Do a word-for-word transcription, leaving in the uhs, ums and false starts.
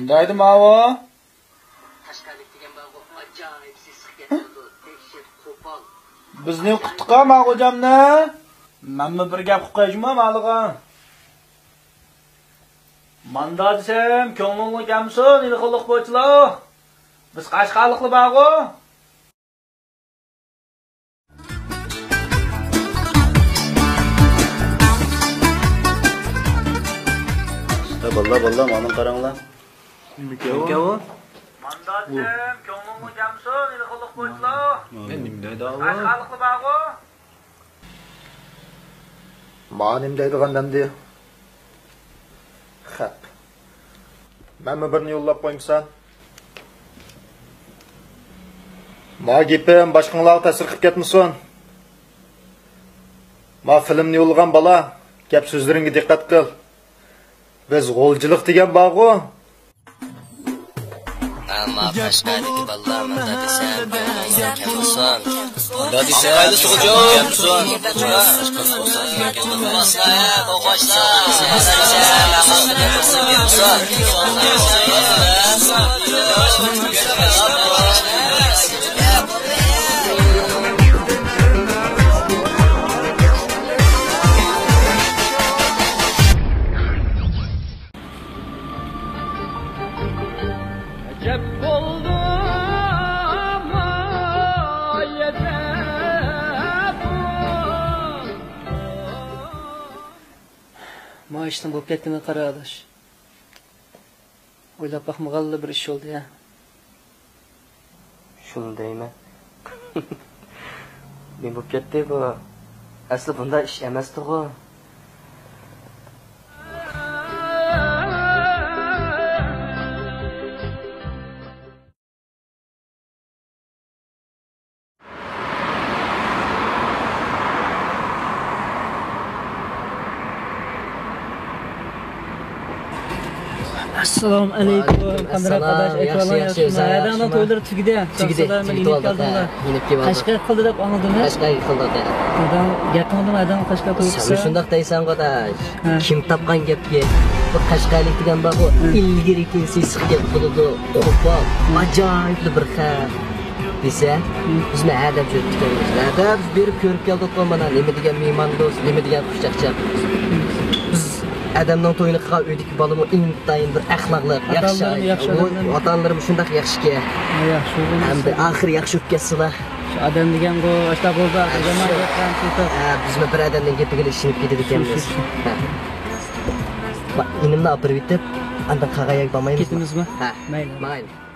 دەيدۇ ماۋۇ. بىزنى قۇتقا ماغۇجامنى. مەنمۇ بىر گەپ قىلىپ قويايچۇما مالىغا. ماندا دېسەم، كۆڭلۈڭلار كەلمىسۇن، ئىلغىلىق بويىچىلار. بىز قەشقەرلىقلار بارغۇ. باللا، باللا، مانا قاراڭلار. نېمىكەن ئۇ؟ ماندا دېسەم، كۆڭلۈڭلار كەلمىسۇن، ئىلغىلىق بويىچىلار. نېمە دەيدۇ ئۇ؟ قەشقەرلىقلار بارغۇ. ما نېمە دەيدىغان ئەمدى؟ خەپ. مەنمۇ بىرنى يوللاپ قويمىسام. ما گېپىم باشقىڭلارغا تەسىر قىلىپ كەتمىسۇن. ما فىلىمنى يوللىغان بالا، گەپ سۆزلىرىڭگە دىققەت قىل. بىز غۇلجىلىق دېگەن بارغۇ. ئەمما قەشقەردىكى بالىلار مۇنداق دېسە، كۆڭلىڭىزگە كەلمىسۇن. مۇنداق دېسە، كەلمىسۇن. ئەجەب بولدۇم، ئاي، ئەجەب. ما ئىشنىڭ بولۇپ كەتكىنىگە قارا، ئاداش. ئويلاپ باقمىغانلا بىر ئىش بولدى ھە. شۇنى دەيمەن. نېمە بولۇپ كەتتى بۇ؟ ئەسلى بۇنداق ئىش ئەمەستىغۇ. ئەسسالامۇ ئەلەيكۇم. قانداق ئەھۋالىڭ؟ ياخشى، ياخشى. ھەدەڭنىڭ تويلىرى تۈگىدى. تۈگىدى، تۈگىتىۋالدۇق. يېنىپ كېلىۋالدىق. قەشقەر قىلدى دەپ ئاڭلىدىم. قەشقەر قىلدۇق. ھەدەڭ گەپ قىلدىم، ھەدەڭ قەشقەر توي قىلسا. شۇنداق دەيسەنغۇ ئاداش. كىم تاپقان گەپكە؟ بۇ قەشقەرلىك دېگەن بارغۇ، ئىلگىرى كېيىن سېسىق گەپ قىلىدۇ، قوپال، ئاجايىپلا بىر خەق دېسە، بىزمۇ ھە دەپ يۈرۈپتىكەنمىز. ھە، بىز بېرىپ كۆرۈپ كەلدۇققۇ مانا، نېمە دېگەن مېھمان دوست، نېمە دېگەن خۇشچاقچاق. بىز ئادەمنىڭ تويىنى قىلغان ئۆيدىكى بالىمۇ ئىنتايىن بىر ئەخلاقلىق، ياخشى، ئاتا-ئانىلىرىمۇ شۇنداق ياخشىكەن. ھە، ياخشى بولغان. ئەمدى ئاخىرى ياخشى ئۆتكەنسىلا. شۇ ئادەم دېگەنغۇ ئاشۇنداق بولىدۇ، يامان گەپلەرنى كېتىپ. ھە، بىزمۇ بىر ئادەمنىڭ گېپىگىلا ئىشىنىپ كېتىدىكەنمىز. شۇ، شۇ، شۇ. ھە. ما، ئىنىمنى ئاپىرىۋېتىپ، ئاندىن قالغان يەرگە بارمايمىزمۇ؟ كېتىمىزمۇ؟ ھە. مەيلى. ماڭايلى.